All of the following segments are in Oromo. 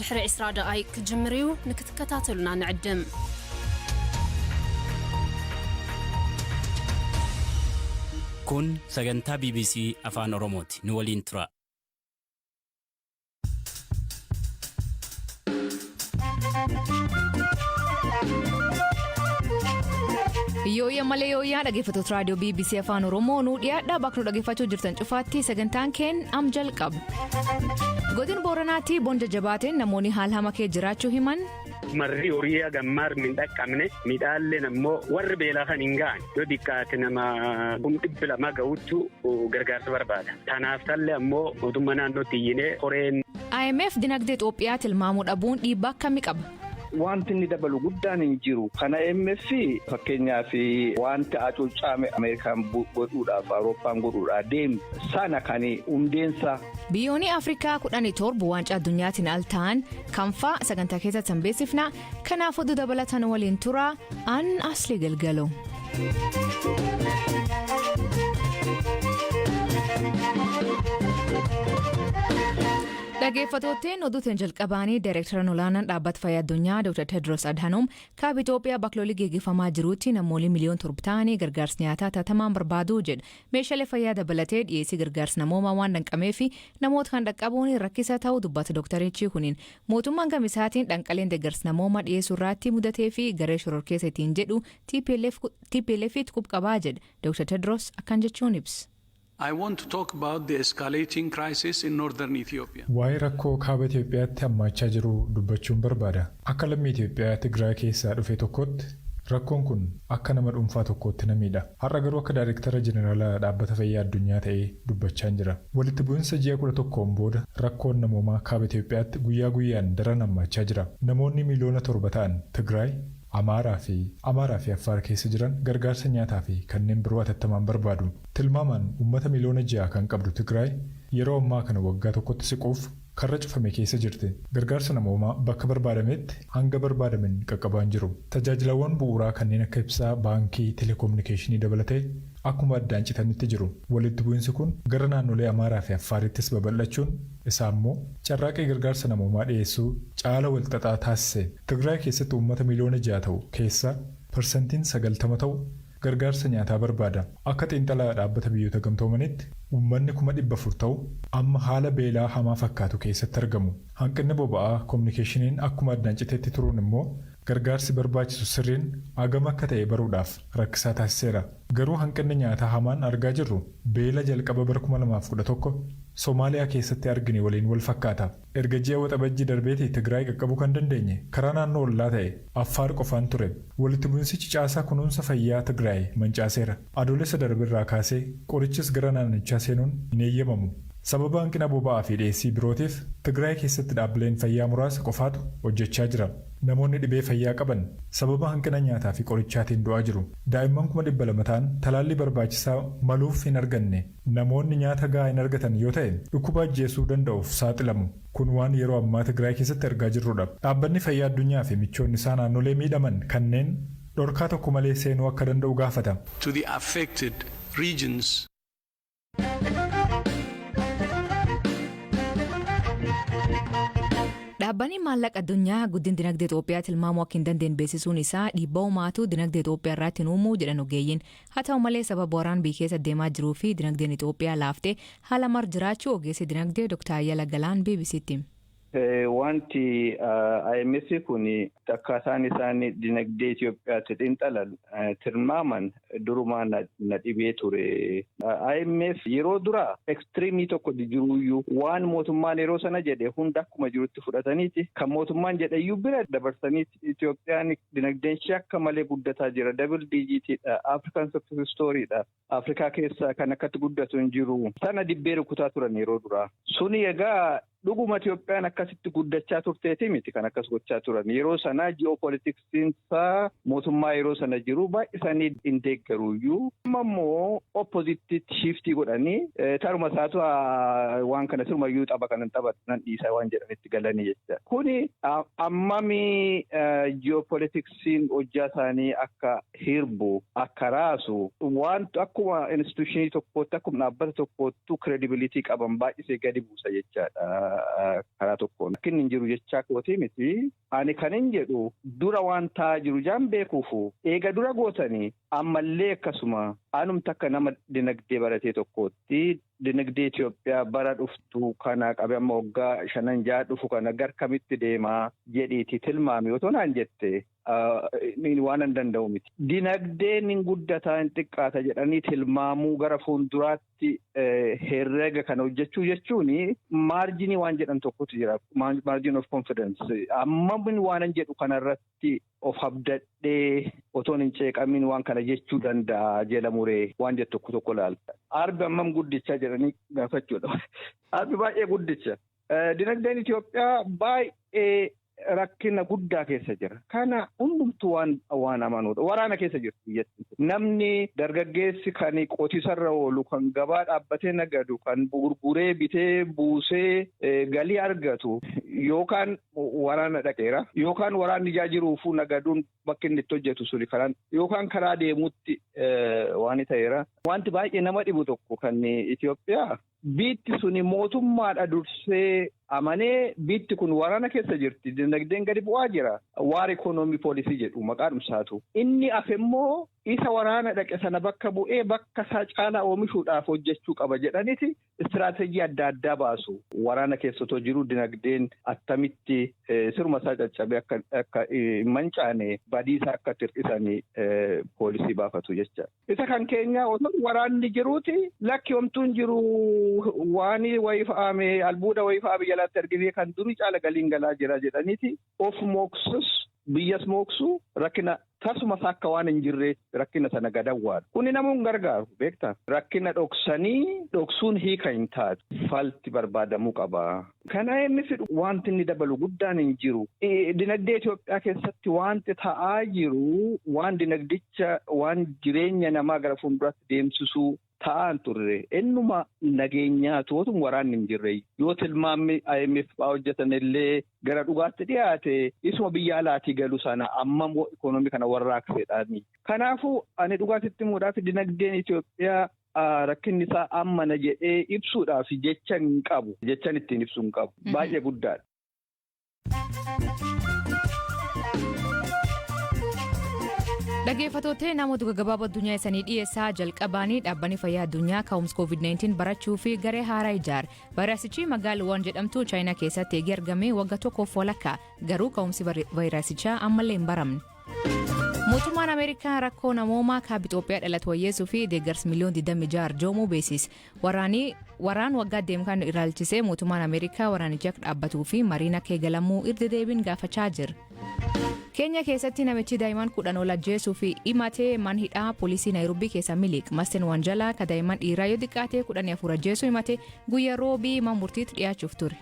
ድሕሪ 20 ደቓይቅ ክጅምር እዩ። ንክትከታተሉና ንዕድም። Kun sagantaa BBC Afaan Oromooti. Nu waliin tura. Yooyya malee yooyyaa, dhaggeeffattoota raadiyoo BBC Afaan Oromoo, nuu dhiyaadhaa. Bakka nu dhaggeeffachuu jirtan cufaatti sagantaan keen am jalqabu. Godin Booranaatti bonja jabaateen namoonni haala hamaa keessa jiraachuu himan. Marri horii hagammaar hin dhaqqabne, midhaalleen ammoo warri beelaa kan hin ga'an yoo xiqqaate nama 200,000 ga'utu gargaarsa barbaada. Kanaaf tallee ammoo mootummaa naannootti iyyinee horeen. IMF dinagdee Itoophiyaa tilmaamuu dhabuun dhiibbaa akkamii qaba? Wanti inni dabalu guddaan hin jiru. Kana IMF fakkeenyaaf wanta hacuucaame Ameerikaan godhuudhaaf, Awurooppaan godhuudhaaf deemu sana kan hundeensa. Biyyoonni Afrikaa 17 waancaa addunyaatiin al ta'an kan fa'aa sagantaa keessatti san beeksifna. Kanaaf oduu dabalatan waliin tura. An Asli Galgalo. Dhaggeeffattootni, oduutiin jalqabaanii Daayireektaran olaanaan Dhaabbata Fayyaa Addunyaa Dr. Tedros Adhanom kaaba Itoophiyaa bakka lolli geggeeffamaa jirutti namoonni miliyoona 7 ta'anii gargaarsa nyaataa hatattamaan barbaadu jedha. Meeshaalee fayyaa dabalatee dhiyeessii gargaarsa namoomaa waan danqameef namoota kan dhaqqabuun rakkisa ta'uu dubbata doktarichi kuniin. Mootummaan gama isaatiin dhanqaleen deeggarsa namoomaa dhiyeessuu irratti mudatee fi garee shororkeessa ittiin jedhu TPLF qabaa jedha. Dr. Tedros akkan jechuun ibsa. I want to talk about the escalating crisis in northern Ethiopia. Waa'ee rakkoo kaaba Itoophiyaatti hammaachaa jiru dubbachuun barbaada. Akka lammii Itoophiyaa Tigraay keessaa dhufe tokkotti, rakkoon kun akka nama dhuunfaa tokkootti na miidha. Har'a garuu akka Daayirektara Jeneraalaa Dhaabbata Fayyaa Addunyaa ta'ee dubbachaa jira. Walitti bu'insa ji'a 11n booda rakkoon namoomaa kaaba Itoophiyaatti guyyaa guyyaan daran hammaachaa jira. Namoonni miliyoona 7 ta'an Tigraay, Amaaraa fi Affaar keessa jiran gargaarsa nyaataa fi kanneen biroo atattamaan barbaadu. Tilmaamaan uummata miliyoona 6 kan qabdu Tigraay yeroo ammaa kana waggaa tokkotti siquuf karra cufame keessa jirti. Gargaarsa namoomaa bakka barbaadametti hanga barbaadamen qaqqabaa hin jiru. Tajaajilawwan bu'uuraa kanneen akka ibsaa, baankii, teleekoominikeeshinii dabalatee akkuma addaan citanitti jiru. Walitti bu'insi kun gara naannolee Amaaraa fi Affaariittis babal'achuun isaa immoo carraaqii gargaarsa namoomaa dhiyeessuu caala walxaxaa taasise. Tigraay keessatti uummata miliyoona 6 ta'u keessaa 90% ta'u gargaarsa nyaataa barbaada. Akka xiinxalaa Dhaabbata Biyyoota Gamtoomanitti uummanni 400,000 ta'u amma haala beelaa hamaa fakkaatu keessatti argamu. Hanqinni boba'aa, koominikeeshiniin akkuma addaan citeetti turuun immoo gargaarsi barbaachisu sirriin hagam akka ta'e baruudhaaf rakkisaa taasiseera. Garuu hanqinni nyaataa hamaan argaa jirru beela jalqaba bara 2011 Soomaaliyaa keessatti argine waliin wal fakkaata. Erga ji'a Waxabajjii darbeetii Tigraay qaqqabuu kan dandeenye karaa naannoo ollaa ta'e Affaar qofaan ture. Walitti bu'insichi caasaa kunuunsa fayyaa Tigraay mancaaseera. Adoolessa darbirraa kaasee qorichis gara naannichaa seenuun hin eeyyamamu. Sababa hanqina boba'aa fi dhiyeessii birootiif Tigraay keessatti dhaabbileen fayyaa muraasa qofaatu hojjechaa jira. Namoonni dhibee fayyaa qaban sababa hanqina nyaataa fi qorichaatiin du'aa jiru. Daa'imman 200,000 ta'an talaallii barbaachisaa maluuf hin arganne. Namoonni nyaata gahaa hin argatan yoo ta'e dhukkuba ajjeesuu danda'uuf saaxilamu. Kun waan yeroo ammaa Tigraay keessatti argaa jirrudha. Dhaabbanni Fayyaa Addunyaa fi michoonni isaa naannolee miidhaman kanneen dhorkaa tokko malee seenuu akka danda'u gaafata. To the affected regions. Dhaabbanni Maallaqa Addunyaa guddin dinagdee Itoophiyaa tilmaamuu akka hin dandeenye beeksisuun isaa dhiibbaa uumaatu dinagdee Itoophiyaa irratti hin uumuu jedhan ogeeyyiin. Haa ta'u malee, sababa waraan biyya keessa deemaa jiruu fi dinagdeen Itoophiyaa laaftee haala mar jiraachuu ogeessi dinagdee Dr. Ayyala Galaan BBCtti. Wanti IMF kun akkaataan isaan dinagdee Itoophiyaatti xiinxalan, tilmaaman durumaa na dhibee ture. IMF yeroo duraa extreme tokko jiruyyuu waan mootummaan yeroo sana jedhe hunda akkuma jirutti fudhataniiti, kan mootummaan jedheyyuu bira dabarsaniiti, Itoophiyaan dinagdeen ishee akka malee guddataa jira. Double digitiidha. African success storyidha. Afrikaa keessa kan akkatti guddatu hin jiru. Sana dibbee rukutaa turan yeroo duraa. Suni egaa dhuguma Itoophiyaan akkasitti guddachaa turteeti miti kan akkas gochaa turan. Yeroo sanaa ji'oopolitiksiinsaa mootummaa yeroo sana jiru baay'isanii hin deeggaruyyuu. Amma immoo oppositeitti shift godhanii, taruma isaatu waan kana sirumayyuu tapha kanan taphatan dhiisaa waan jedhanitti galanii jecha. Kuni ammami ji'oopolitiksiin hojjaa isaanii akka hirbu, akka raasu, waan akkuma institution tokkootti, akkuma dhaabbata tokkoottuu credibility qaban baay'isee gadi buusa jechaadha. karaa tokkoon. Rakkinni hin jiru jechaa kootii miti. Ani kan hin jedhu dura waan ta'aa jiru jaan beekuufu eega dura gootanii ammallee akkasuma anumti akka nama dinagdee baratee tokkootti dinagdee Itoophiyaa bara dhuftu kana qabe amma waggaa 5-6 dhufu kana gar kamitti deemaa jedhiiti tilmaami otoo naan jette waan hin danda'u miti. Dinagdeen hin guddataa hin xiqqaata jedhanii tilmaamuu gara fuulduraatti herrega kana hojjechuu jechuun maarjinii waan jedhan tokkotu jira. Margin of confidence. Amma waan hin jedhu kanarratti of abdadhee otoon hin ceeqamiin waan kana jechuu danda'a jela muree waan jettu tokko tokko ilaalta. Arbi ammam guddichaa jedhanii gaafachuudha. Arbi baay'ee guddicha. Dinagdeen Itoophiyaa baay'ee rakkina guddaa keessa jira. Kana hundumtuu waan amanuudha. Waraana keessa jirti biyyattii. Namni dargaggeessi kan qotiisarra oolu, kan gabaa dhaabbatee nagadu, kan gurguree bitee buusee galii argatu yookaan waraana dhaqeera yookaan waraanni ijaa jiruufuu nagaduun bakki inni itti hojjetu suni karaan yookaan karaa deemuutti waan ta'eera. Wanti baay'ee nama dhibu tokko kan Itoophiyaa biitti suni mootummaadha dursee amanee biitti kun waraana keessa jirti. Dinagdeen gadi bu'aa jira. Waar ikoonoomii poolisii jedhu maqaa dhumsaatu. Inni hafe immoo isa waraana dhaqe sana bakka bu'ee bakka isaa caalaa oomishuudhaaf hojjechuu qaba jedhaniiti istiraatejii adda addaa baasu. Waraana keessa otoo jiru dinagdeen attamitti sirma isaa caccabee akka hin mancaane badiisa akka tirqisanii poolisii baafatu jecha. Isa kan keenya otoo waraanni jiruuti lakki homtuun jiru waan wayii fa'aame albuuda wayii fa'aa biyya alaatti argitee kan durii caala galiin galaa jira jedhaniiti of mooksus biyyas mooksu rakkina tasuma akka waan hin jirre rakkina sana gadawwaadha. Kuni namuun gargaaru beektaa. Rakkina dhoksanii dhoksuun hiika hin taatu. Falti barbaadamuu qaba. Kana inni fidhu wanti inni dabalu guddaan hin jiru. Dinagdee Itoophiyaa keessatti wanti ta'aa jiru waan dinagdicha waan jireenya namaa gara fuulduraatti deemsisuu ta'aan turre innuma nageenyaatu otuma waraanni hin jirre yoo tilmaamni IMF fa'aa hojjetan illee gara dhugaatti dhiyaate isuma biyya alaatii galu sana amma ikoonoomii kana warraaqsedhaani. Kanaafuu ani dhugaatitti himuudhaaf dinagdeen Itoophiyaa rakkinni isaa ammana jedhee ibsuudhaaf jecha hin qabu. Jechan ittiin ibsuu hin qabu. Baay'ee guddaadha. Dhaggeeffattoota namoota gaggabaaboo addunyaa isanii dhiyeessaa jalqabaanii dhaabbanni fayyaa addunyaa ka'umsa COVID-19 barachuu fi garee haaraa ijaare. Vaayirasichi magaalaa Wuhan jedhamtu Chaayinaa keessatti eegee argame waggaa tokkoof walakkaa garuu ka'umsi vaayirasichaa ammallee hin baramne. Mootummaan Ameerikaa rakkoo namoomaa kaaba Itoophiyaa dhalatu wayyeessuu fi deeggarsa miliyoon 26 arjoomuu beeksise. Waraan waggaa deemu kan ilaalchisee mootummaan Ameerikaa waraanichi akka dhaabbatuu fi mariin akka eegalamuu irra deebiin gaafachaa jira. Keenya keessatti namichi daa'imman 10 ol ajjeesuu fi himatee man hidhaa poolisii Naayiroobii keessa miliq. Masteen Wanjalaa ka daa'imman dhiiraa yoo xiqqaate 14 ajjeesuu himate guyyaa roobii man murtiitti dhiyaachuuf ture.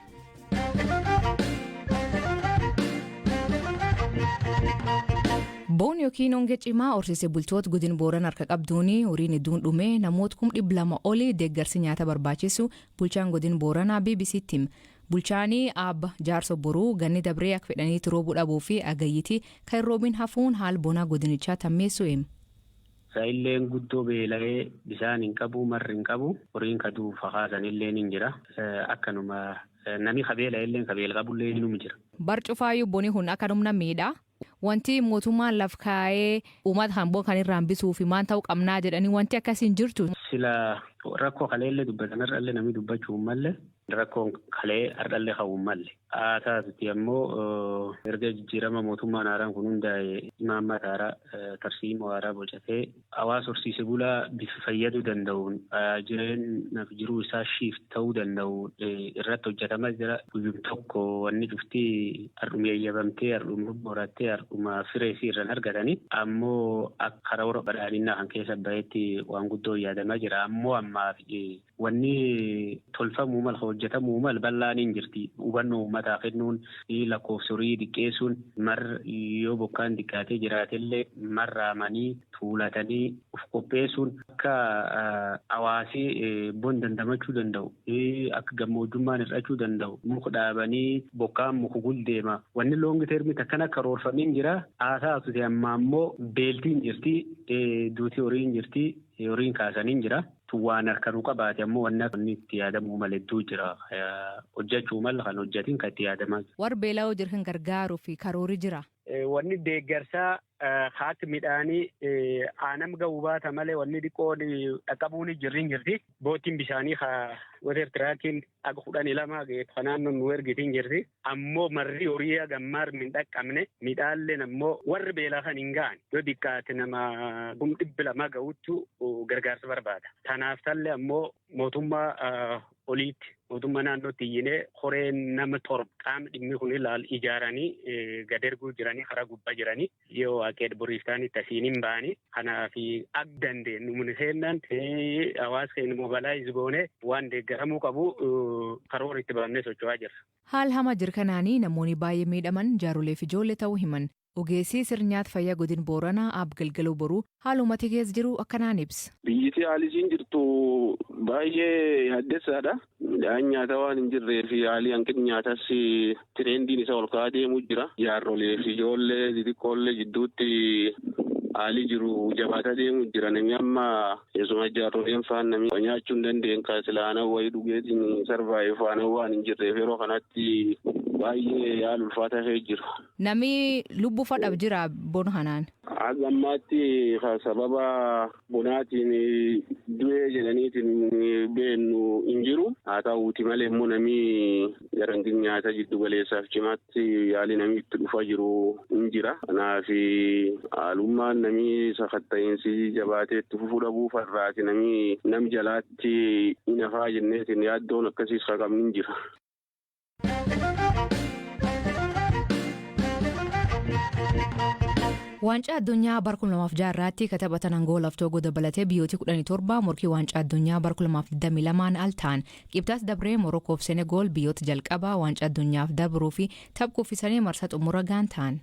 Boon yookiin hongee cimaa horsiisee bultoota godina Booran harka qabduun horiin hedduun dhume namoota 200,000 olii deeggarsi nyaata barbaachisu bulchaan godina Booranaa BBC'tti hima. Bulchaanii Aabba Jaarso Boruu ganni dabree akka fedhaniitti roobuu dhabuu fi agayyiti kan roobiin hafuun haala bonaa godinichaa tammeessu hima. Saayilleen guddoo beela'ee bishaan hin qabu marri hin qabu horiin kaduu fakkaatan illee ni jira. Akkanuma namni kabeela illee kabeela qabullee ni jira. Barcufaayyuu boni kun akka dhumna miidha. Wanti mootummaan laf kaa'ee uummata hamboo kan irraa hambisuu fi maal ta'uu qabnaa jedhanii wanti akkasiin jirtu. Sila rakkoo kaleellee dubbatan har'allee namni dubbachuu hin malle rakkoon kalee har'allee ka'uu hin malle. Haa taatutti ammoo erga jijjiirama mootummaan haaraan kun hundaa'e imaammata haaraa tarsiimoo haaraa bocatee hawaasa horsiise bulaa bifa fayyaduu danda'uun jireenyaaf jiruu isaa shiif ta'uu danda'u irratti hojjetamaa jira. Guyyum tokko wanni cuftii har'uma eeyyamamtee har'uma borattee har'uma firee fi irraan argatanii ammoo akka karoora badhaadhinaa kan keessa bahetti waan guddoo yaadamaa jira. Ammoo ammaaf wanni tolfamuu mal hojjetamuu mal bal'aan hin jirti. Hubannoo uummataa kennuun lakkoofsa horii xiqqeessuun mar yoo bokkaan xiqqaatee jiraatellee marraamanii tuulatanii of qopheessuun akka hawaasi bon dandamachuu danda'u akka gammoojjummaan hir'achuu danda'u muka dhaabanii bokkaan muka guldeema. Wanni loongi termii akkana karoorfamee jira. Haa taatuti amma ammoo beeltiin jirti duutii horii hin jirti. Horiin kaasanii jira. Waan harkanuu qabaate ammoo wanni itti yaadamuu malee jira. Hojjechuu mala kan hojjetiin kan itti yaadamaa jiru. Warra beela'oo jiru kan gargaaruu fi karoori jira. Wanni deeggarsaa haati midhaanii aanam ga'uu baata malee wanni dhiqoon dhaqqabuun jirri hin jirti. Boottiin bishaanii water tiraakiin aga 12 kan naannoon nu ergitiin jirti. Ammoo marri horii hagammaar hin dhaqqabne midhaalleen ammoo warri beelaa kan hin ga'an yoo xiqqaate nama 200,000 ga'utti gargaarsa barbaada. Kanaaf tallee ammoo mootummaa oliitti mootummaa naannootti iyyinee horeen nama 7 qaama dhimmi kun ilaal ijaaranii gad erguu jiranii karaa gubbaa jiranii yoo waaqee boriiftaan itti asiin hin ba'anii kanaaf akka dandeenyu mun seennan hawaasa keenya mobilaayiz goonee waan deeggaramuu qabu karoora itti baafnee socho'aa jirra. Haala hamaa jiru kanaanii namoonni baay'ee miidhaman jaarolee fi ijoollee ta'uu himan. Ogeessi sirnyaata fayyaa godin Booranaa Aab Galgaluu Boruu haala uummata keessa jiru akkanaan ibsa. Biyyittii haalli isiin jirtu baay'ee yaaddessaadha. Midhaan nyaataa waan hin jirree fi haalli hanqinni nyaataas tirendiin isa ol ka'aa deemuu jira. Jaarrolee fi ijoollee xixiqqoollee jidduutti haalli jiru jabaataa deemuu jira. Namni amma keessumaa jaarroleen faan namni nyaachuu hin dandeenye kan silaana wayii dhugeetiin sarvaayii faana waan hin jirreef yeroo kanatti baay'ee haala ulfaataa ta'e jira. Namni lubbuu fadhaaf jira bona kanaan. Haga ammaatti sababa bonaatiin du'ee jedhaniitiin beennu hin jiru. Haa ta'uuti malee immoo namni garantiin nyaata jiddu galeessaaf cimaatti haalli namni itti dhufaa jiru hin jira. Kanaaf haalummaan namni sakatta'iinsi jabaatee itti fufuu dhabuu farraati namni nam jalaatti hin hafaa jenneetiin yaaddoon akkasiis qabni hin jira. Waancaa addunyaa bara 2006 irratti kan taphatan Angoolaaf Toogoo dabalatee biyyoota 17 morkii waancaa addunyaa bara 2022 al ta'an qibxaas dabree Morokoo fi Senegool biyyoota jalqabaa waancaa addunyaaf dabruu fi tapha kuffisanii marsaa xumura gaan ta'an.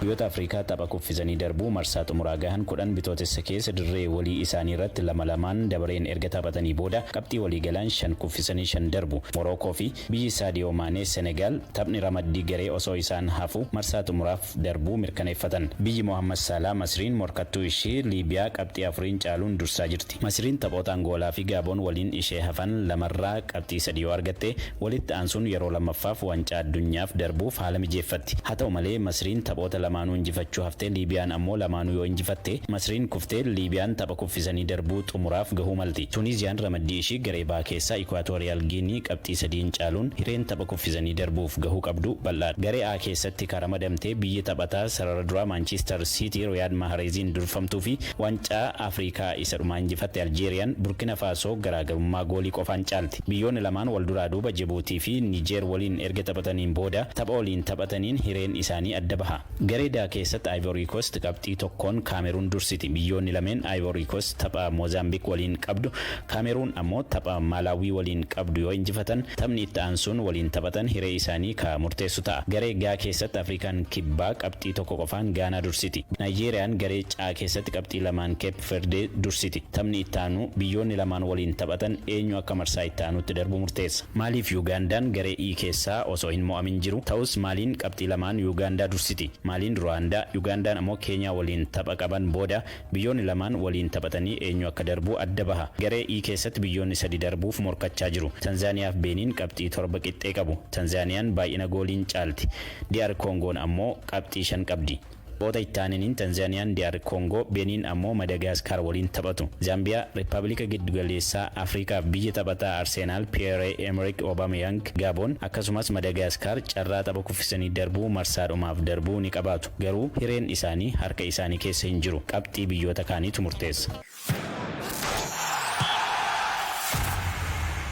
Biyyoota Afrikaa tapha kuffisanii darbuu marsaa xumuraa gahan 10 bitootessa keessa dirree walii isaanii irratti 2-2 dabareen erga taphatanii booda qabxii walii galaan 5 kuffisanii 5 darbu. Morookoo fi biyyi Saadiyoo Maanee Senegaal taphni ramaddii garee osoo isaan hafu marsaa xumuraaf darbuu mirkaneeffatan. Biyyi Mohammad Salaa Masriin morkattuu ishee Liibiyaa qabxii 4 caaluun dursaa jirti. Masriin taphoota Angoolaa fi Gaaboon waliin ishee hafan lamarraa qabxii 3 yoo argatte walitti aansuun yeroo lammaffaaf waancaa addunyaaf darbuuf haala mijeeffatti. Haa ta'u malee Masriin taphoota lamaanuu injifachuu haftee Liibiyaan ammoo lamaanuu yoo injifatte Masriin kuftee Liibiyaan tapha kuffisanii darbuu xumuraaf gahuu malti. Tuuniiziyaan ramaddii ishii garee baa keessaa Ikwaatooriyaal Giinii qabxii 3 caaluun hireen tapha kuffisanii darbuuf gahuu qabdu bal'aadha. Garee A keessatti kan ramadamtee biyyi taphataa sarara duraa Maanchiistar Siitii Riyaad Mahareeziin durfamtuu fi waancaa Afrikaa isa dhumaa injifatte Aljeeriyaan Burkina Faasoo garaagarummaa goolii qofaan caalti. Biyyoonni lamaan wal duraa duuba Jibuutii fi Niijeer waliin erga taphataniin booda tapha waliin taphataniin hireen isaanii adda baha. Garee D keessatti Ivory Coast qabxii 1 Kaameruun dursiti. Biyyoonni lameen Ivory Coast tapha Moozaambiik waliin qabdu, Kaameruun ammoo tapha Malaawii waliin qabdu yoo injifatan taphni itti aansuun waliin taphatan hiree isaanii ka murteessu ta'a. Garee G keessatti Afrikaan Kibbaa qabxii 1 qofaan Gaanaa dursiti. Naayijeeriyaan garee C keessatti qabxii 2 Keep Verde dursiti. Taphni itti aanu biyyoonni lamaan waliin taphatan eenyu akka marsaa itti aanutti darbu murteessa. Maaliif Yuugandaan garee E keessaa osoo hin mo'amin jiru ta'us Maaliin qabxii 2 Yuugandaa dursiti. Maaliin Ruwaandaa, Yuugandaan ammoo Keenyaa waliin tapha qaban booda biyyoonni lamaan waliin taphatanii eenyu akka darbu adda baha. Garee E keessatti biyyoonni 3 darbuuf morkachaa jiru. Tanzaaniyaa fi Beeniin qabxii 7 qixxee qabu. Tanzaaniyaan baay'ina gooliin caalti. DR Koongoon ammoo qabxii 5 qabdi. Taphoota itti aananiin Tanzaaniyaan DR Koongoo, Beeniin ammoo Madagaskar waliin taphatu. Zaambiyaa, Riippaabilika Giddugaleessaa Afrikaaf biyya taphataa Arsenaal Pierre Emerick Aubameyang Gaaboon akkasumas Madagaskar carraa tapha kuffisanii darbuu marsaadhumaaf darbuu ni qabaatu. Garuu hireen isaanii harka isaanii keessa hin jiru. Qabxii biyyoota kaaniitu murteessa.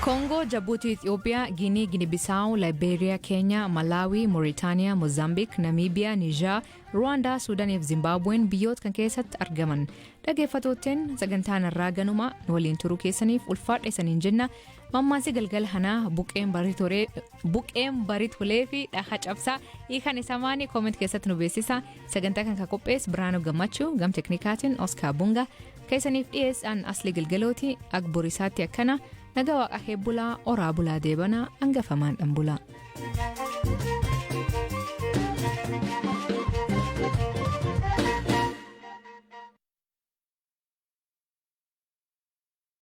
Koongoo, Jabuutii, Itoophiyaa, Giinii, Gini-Bisaawu, Laayibeeriyaa, Keenyaa, Malaawii, Mooritaaniyaa, Moozaambiik, Namiibiyaa, Niijar, Ruwaandaa, Suudaanii fi Zimbaabuween biyyoota kan keessatti argaman. Dhaggeeffattootteen sagantaan irraa ganuma nu waliin turuu keessaniif ulfaadha isaniin jenna. Mammaansi galgala kanaa buqqeen barii tolee fi dhaha cabsaa hiikan isa maanii comment keessatti nu beeksisa. Sagantaa kan qopheesse Biraanuu Gammachuu gam teknikaatiin Oskaar Bunga keessaniif dhiyeessaan Asli Galgalooti ak borisaatti akkana naga waaqa heebbulaa oraa bulaa deebanaa hangafamaan dhanbulaa.